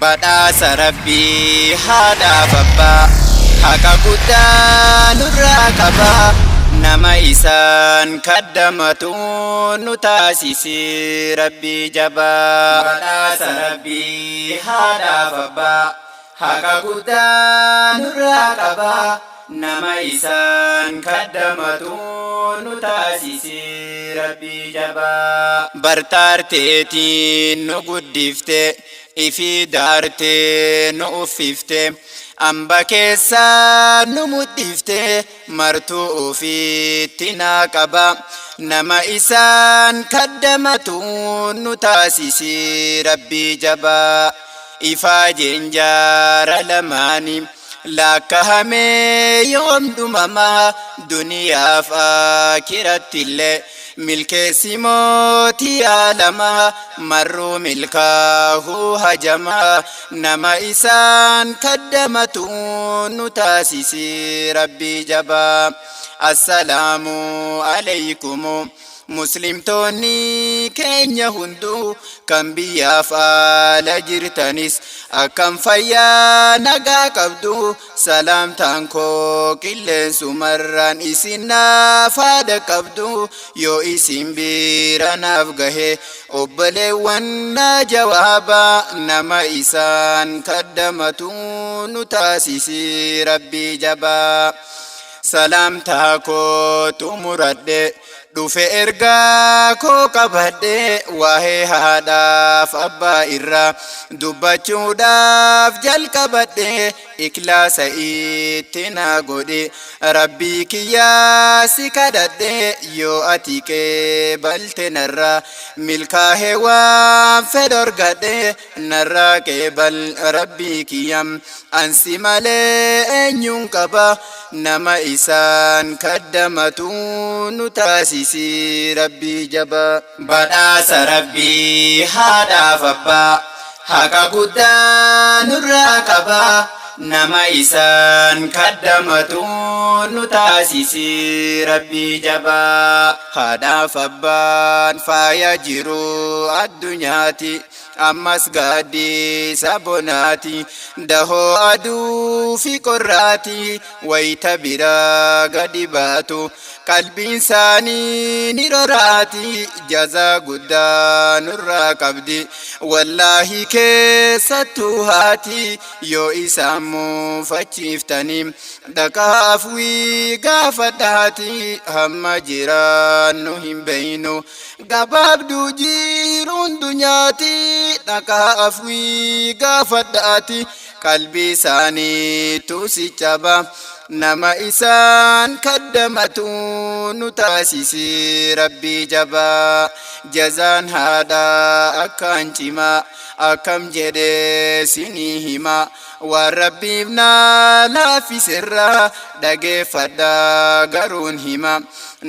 Badhaasa Rabbii haadhaaf abbaa haqa guddaa nurraa qaba nama isaan kaddamatu nu taasisi Rabbii jabaa. Badhaasa Rabbii haadhaaf abbaa haqa guddaa nurraa qaba nama isaan kaddamatu nu taasisi Rabbii jabaa. Bartaarteetiin nu guddifte ifii daartee nu uffifte amba keessaa nu mudhifte martuu ufiitti naa qaba nama isaan kaddamatu nu taasisi Rabbii jabaa. Ifaajeen jaara lamaani laakkahamee yoom dhumama duniyaaf aakirattillee milkeessi mootii aalama marruu milkaahuu hajama nama isaan kaddamatu nu taasisi Rabbii jabaa. Assalaamu alaykumu. Muslimtoonni keenya hunduu kan biyyaaf ala jirtanis akkam fayyaa nagaa qabdu salaamtaan koo qilleensumarraan isin naaf haadha qabdu yoo isin bira naaf gahe obboleewwan na jawaaba nama isaan kaddamatu nu taasisi Rabbii jabaa. Salaamtaa koo xumuradhe dhufe ergaa koo qabadhe waa'ee haadhaaf abbaa irraa dubbachuudhaaf jalqabadhe iklaasa itti naa godhi Rabbii kiyyaa si kadhadhe yoo ati qeebalte narraa milkaa'e waan fedhorgadhe narraa qeebal Rabbii kiyya ansi malee eenyuun qaba nama isaan kaddamatu nu taasisi Rabbii jabaa. Badhaasa Rabbii haadhaaf abbaa haqa guddaa nurraa qaba nama isaan kaddamatu nu taasisi Rabbii jabaa. Haadhaaf abbaan faaya jiru addunyaati ammas gaaddisa bonaati dahoo aduu fi qorraati wayita biraa gadi baatu qalbiin isaanii ni roraati jazaa guddaa nurraa qabdi wallaahi keessattuu haati yoo isaan muufachiiftanii dhaqaaf wii gaafadhaati hamma jiraannu hin beeynu gabaabduu jiruun dunyaati dhaqaaf wii gaafadhaati qalbii isaaniitu si caba nama isaan kaddamatu nu taasisi Rabbii jabaa. Jazaan haadhaa akkaan cimaa akkam jedhee sinii hima waan Rabbiif naa laaffiserraa dhageeffadhaa garuun hima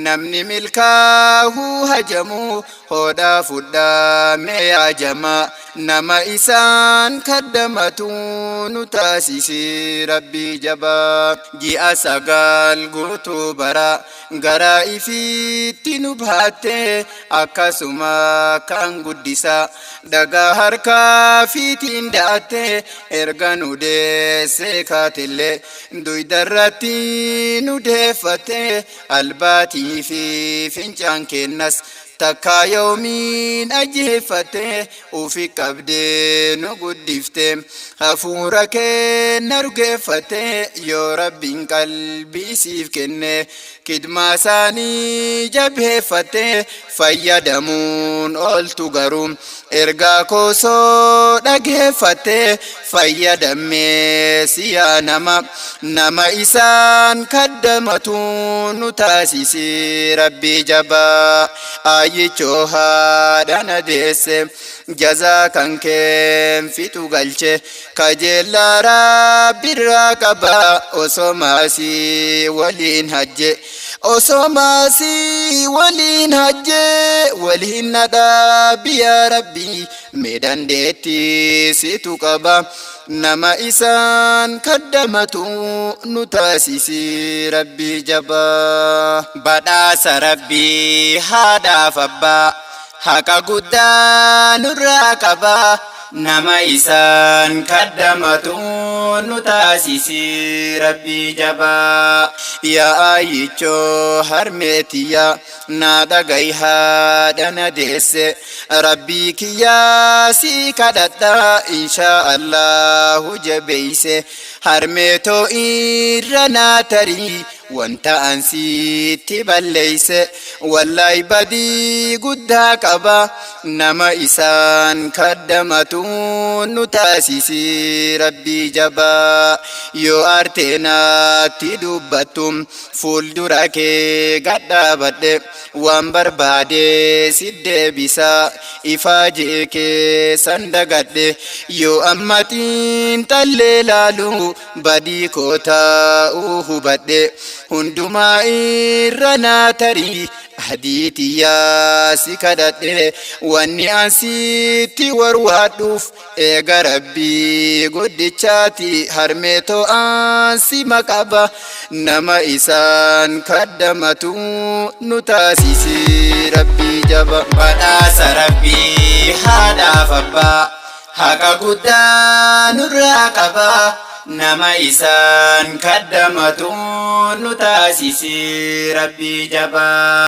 namni milkaahuu hajamu hoodhaa fudhaa mee yaa jamaa nama isaan kaddamatu nu taasisi Rabbii jabaa. Ji'a 9 guutuu bara garaa ifiitti nu baatte akkasuma kan guddisa dhagaa harkaa fiitiin da'atte erga nu deessee kaatellee duydarratti nu deeffatte albaatii fi fincaan keennas takkaa yoomiin ajjeeffatte ufi qabdee nu guddifte hafuura keenna urgeeffatte yoo Rabbiin qalbii siif kenne kidmaa isaanii jabeeffatte fayyadamuun ooltu garuu ergaa koosoo dhageeffatte fayyadammee siyaa nama nama isaan kaddamatu nu taasisi Rabbii jabaa. Aayyichoo haadha na deesse jazaa kan keen fixu galche kajeellaa Rabbirraa qaba osoo maasii waliin hajje osoo maasii waliin hajje waliin na dhaabbi yaa Rabbi mee dandeettii situ qaba nama isaan kaddamatu nu taasisi Rabbii jabaa. Badhaasa Rabbii haadhaaf abbaa haqa guddaa nurraa qaba. Nama isaan kaddamatu nu taasisi Rabbii jabaa. Yaa aayichoo harmeetiyya, naa dhagayi haadha na deesse. Rabbii kiyyaa si kadhadha, inshaa Allahu jabeeyse. Harmeetoo, irra naa tarii wanta an sitti balleeyse. Wallahi badii guddaa qaba. Nama isaan kaddamatu nu taasisi Rabbii jabaa. Yoo aartee naatti dubbattu, fuuldura kee gadhaabadhe waan barbaade si deebisa. Ifaajee kee san dagadhe. Yoo amma xiinxallee laalu, badii koo ta'uu hubadhe. Hundumaa irra naa tarii, hadiitiyyaa si kadhadhe. Wanni an sitti warwaadhuuf eega Rabbii guddichaati. Harmeetoo, aan sima qaba. Nama isaan kaddamatu nu taasisi Rabbii jaba. Badhaasa Rabbii haadhaaf abbaa haqa guddaa nurraa qaba. Nama isaan kaddamatu nu taasisi Rabbii jabaa.